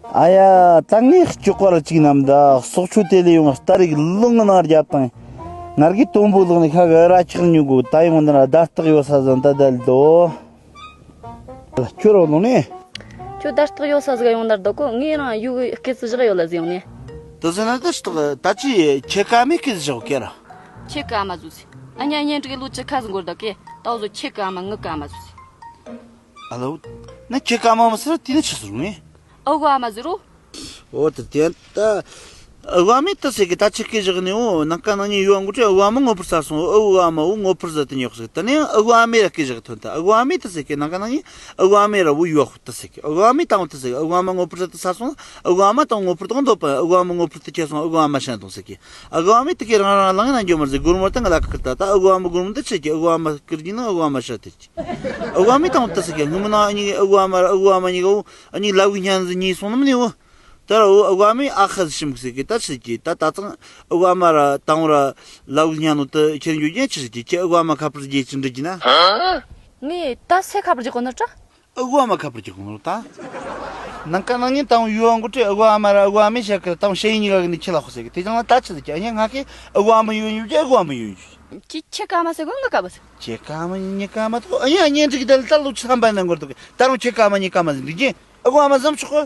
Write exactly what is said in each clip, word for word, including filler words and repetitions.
ཨ་ཡ། ད་ངས་སྐྱོ་ག་ར་ཅིག་ནམ་ད་སོག་ཆུ་དེ་ལས་ཡོང་སྟ་རིག་ལུང་ནང་རྒྱབ་དང་། ངར་གི་དོན་པོ་ལོག་ནས་ཁ་གི་ར་ཆག་ཉུ་གུ་ད་ཡོང་ན་ར་ད་སྟག་ཡོད་ས་ཟིན་ད་དལ་དོ། ཁྱོད་རོ་ལོང་ནས། ཁྱོད་ད་སྟག་ཡོད་ས་ཟིག་ཡོང་ན་ར་ད་གོ། ངས་རང་ཡུ་གི་སྐད་ཚི་བཞག་ཡོད་ལ་ཟིག་ཡོང་ནས། དེ་ཟེར་ན་ད་སྟག་ད་ཅི་ཁྱེད་ཀ་མེད་སྐད་བཞག་གེ་ར། ཁྱེད་ཀ་མ་ཟུ་ཟི། ཨ་ཉ་ཉན་ཀྲིག་ལོ་ཅི་ཁ་ཟིག་འགོར་ད་གེ། ད་བཟོ་ཁྱེད་ཀ་མ་ངི་ཀ་མ་ཟུ་ཟི། ཨ་ལོ། ན་ཁྱེད་ཀ་མ་མ་ཟེར་དེ་ནི་ཆི་ཟེར་ངས། ཨ་གོ་ཨ་མ་ཟེར་རོ། འོ་དེ་དེ་ད། ཨ་གོ་ཨ་མས་ད་ཟེར་གི་ད་ཆི་སྐད་བཞག་ནི་འོ་ནང་ཀ་ནང་ཉིན་ཡོད་འགོ་ཁྲི་ཨ་གོ་ཨ་མ་ངོ་ཕུར་ས་སོང་ཨ་གོ་ཨ་མ་འོ་ངོ་ཕུར་ཟ་དེ་ཉོག་ཟེར་ད་ནི་ཨ་གོ་ཨ་མས་ར་སྐད་བཞག་ཐོན་ད་ཨ་གོ་ཨ་མས་ད་ཟེར་གི་ནང་ཀ་ནང་ཉིན་ཨ་གོ་ཨ་མས་ར་འོ་ཡོད་ཧུ་ད་ཟེར་གི་ཨ་གོ་ཨ་མས་ད་འོ་ད་ཟེར་གི་ཨ་གོ་ཨ་མ་ངོ་ཕུར་ཟ་དེ་ས་སོང་ཨ་གོ་ཨ་མ་ད་ངོ་ཕུར་དང་འདོད་པ་ཨ་གོ་ཨ་མ་ངོ་ཕུར་དེ་ཁྱེར་སོང་ཨ་གོ་ཨ་མ་ཤ་འདུག་ཟེར་གི་ཨ་གོ་ཨ་མས་ད་གི་རང་རང་ལང་ན་འགྱོ་མར་ཟེར་སྒོར་མོ་ད་ང་ལ་ཁུར་ད་ད་ཨ་གོ་ཨ་མ་སྒོར་མོ་ད་ཆེ་གི་ཨ་གོ་ཨ་མ་ཁུར་གྱིན་ན་ཨ་གོ་ཨ་མ་ཤ་དེ། ཨ་གོ་ཨ་མས་དང་དུ་ཟེར་གི་ངུ་མ་ན་ཨ་ནི་ཨ་གོ་ཨ་མ་ར་ཨ་གོ་ཨ་མ་ཉི་ག་ཨ་ནི་ལ་བུ་ཉན་ཟི་ཉི་སོང་ནམ་ནི་འོ། ད་ར་འོ་ཨ་གོ་ཨ་མས་ཨ་ཁ་ཟི་ཤིམ་གི་ཟེར་གི་ད་ཆི་ཟེར་གི་ད་ད་ཙང་ཨ་གོ་ཨ་མ་ར་དང་ར་ལ་བུ་ཉན་ནོ་དུ་ཁྱེར་འགྱོ་རྒྱན་ཆི་ཟེར་གི་ཁྱེད་ཨ་གོ་ཨ་མ་ཁ་པར་རྒྱས་ཅི་འདྲི་གི་ན། ངས་ད་སེ་ཁ་པར་རྒྱག་གོ་ནི་ཏྲ། ཨ་གོ་ཨ་མ་ཁ་པར་རྒྱག་གོ་ནི་ད། ནང་ཀ་ནང་ཉིན་དང་ཡོད་འགོ་ཁྲི་ཨ་གོ་ཨ་མ་ར་ཨ་གོ་ཨ་མས་བཤད་གི་དང་ཤེས་ཡིན་ཉི་ག་གི་ནི་ཁྱི་ལ་ཧོ་ཟེར་གི་དེ་ཅང་ལ་ད་ཆི་ཟེར་གི་ཨ་ཉ་ང་གི་ཨ་གོ་ཨ་མ་ཡོད་ཡོད་ཀྱི་ཨ་གོ་ཨ་མ་ཡོད་ཡོད། ཁྱི་ཁྱི་ཀ་མ་ཟེར་གོ་ང་ཀ་མ་ཟེར། ཁྱེད་ཀ་མ་ཉེ་ཀ་མ་ཐོག་ཨ་ཡ་ཉེ་འགྲིག་དལ་དལ་ལུག་ཆམ་པ་ན་འགོར་འདུག་ད་རུང་ཁྱེད་ཀ་མ་ཉེ་ཀ་མ་ཟིན་འགྲིག་གི་ཨ་གོ་ཨ་མ་ཟམ་ཆོག་གི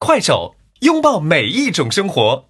快手，拥抱每一种生活。